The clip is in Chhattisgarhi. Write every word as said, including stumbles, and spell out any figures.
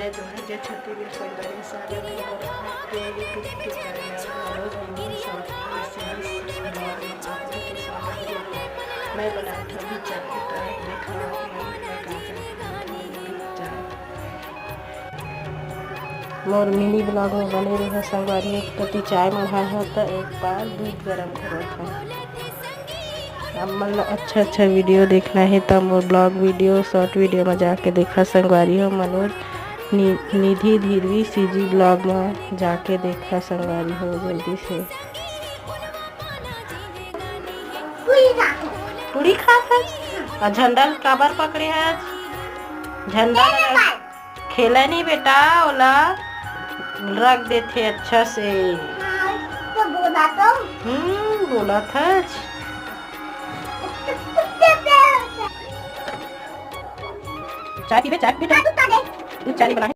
जय जोहार, जय छत्तीसगढ़, संगवारी, स्वागत हे मोर आपके YouTube channel Manoj mini short vlog में। आप मन के स्वागत हे। मैं बनात हूँ अभी चाय, तो देखा आप मन मैं का चाय बनात हूँ। मोर mini vlog में बने रहो संगवारी। एक कति चाय मढ़ाए हो, तो एक बार दूध गरम करत हूँ। आप मन ला अच्छा अच्छा video देखना हे, त मोर vlog video, short video में जाके देखा संगवारी हो। मनोज नि-, निधि धीरवी CG vlog में जाके देखा संगवारी हो, जल्दी से। पूरी खात हस? अउ झंडा ल काबर पकड़े हस? झंडा ल खेला नहीं बेटा, ओला रख देथे अच्छा से। हाँ, तो बोला तो। हम्म, बोला था। चाय पीबे, चाय पीबे। हाँ, तू खा ले। तू चाय नहीं बना है।